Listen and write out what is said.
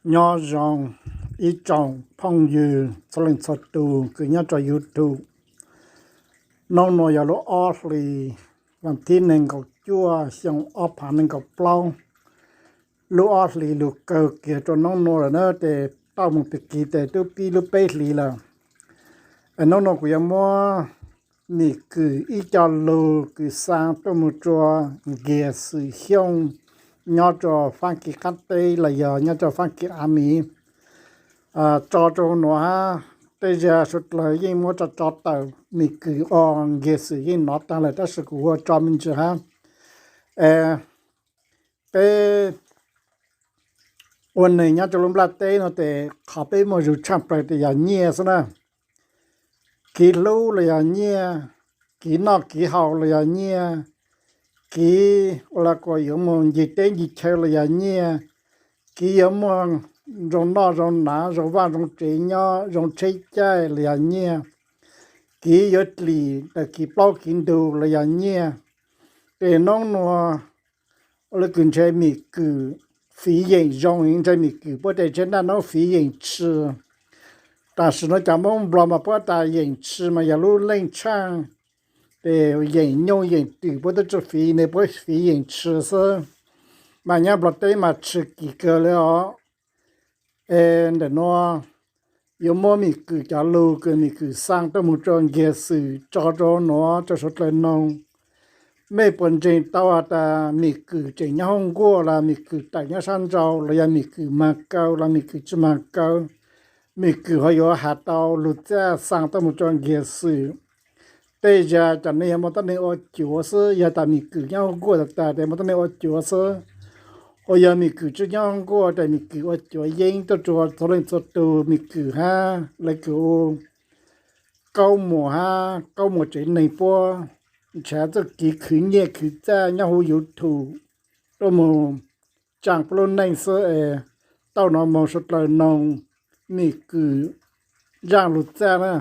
Nyob zoo ib tsoom phooj ywg txhua leej txhua tus kws nyob rau YouTube. Hnub nuav yog lub ob hlis, vas thib nees nkaum cuaj, xyoo ob phav nees nkaum plaub. Lub ob hlis lug kawg kiag rua hnub nuav lawm na, tes tau moog pig kig tes tub pib lub peb hlis lawm. Hnub nuav kuv yuav muab Mim Kws ib co lug kws xaa tuaj moog rua Nkiag Xwm Xyooj nyob rua Faab Kis qaab teb los yog nyob rua Faab Kis av miv tso rua nuav hab. Tej zag suav dlawg yeej muab tso tso tawm Mim Kws os, Nkiag Xwm yeej nov taag lawm tab sis kuv ua tso me ntsis hab. Es peb ua neeg nyob rua lub nplaj teb nuav tes qhov peb muaj zug tshaaj plawg tes yog nyiaj xwb na. Kiv hlub los yog nyiaj, kiv noj kiv haus los yog nyiaj, kiv ua le kuas yuav moog ncig teb ncig chaw los yog nyiaj, kiv yuav muaj zoo noj zoo hnav zoo vaaj zoo tsev nyob zoo tsheb caij los yog nyiaj, kiv yuav dlim tawm kiv plaub kiv ntug los yog nyiaj. Tes hnub nuav ua le kws ntshe Mim Kws fiv yeem zoo, ntshe Mim Kws puab tes ntshe naj nub fiv yeem tshis. Tam sim nuav cov Moob Nplog mas puab tas yeem tshis mas yog lub leej tshaaj, tes yeem nyuj yeem twm puab tub tsi fiv ne, puab fiv yeem tshis xwb. Mas nyob Nplog teb mas tshis kim kawg le os. Es ntawm nuav yuav muab Mim Kws cov lug kws Mim Kws xaa tuaj moog rua Nkiag Xwm tso rua nuav rua suav dlawg noog. Mej puas ntseeg tau has tas Mim Kws tseem nyob hoob nkuaj los Mim Kws tawm nyob sab nrau los yog Mim Kws mag kaw los Mim Kws tsi mag kaw? Mim Kws ho yuav has tau lug txaj xaa tuaj moog rua Nkiag Xwm. Tej zag cov neeg yog moog tuab neeg ua cuav xwb, yog tas Mim Kws nyob hoob nkuaj tag tag tes moog tuab neeg ua cuav xwb. Ho yog Mim Kws tsi nyob hoob nkuaj tes Mim Kws ua cuav yeeb tuaj rua txhua leej txhua tug. Mim Kws hab le kws u Kaub Muas hab Kaub Muas tsev neeg puab nrhav txuj kev khwv nyiaj khwv txaj nyob huv YouTube tuaj moog tsaa puab lub neej xwb es tau nov moog suav dlawg noog Mim Kws zaaj lug txaj na.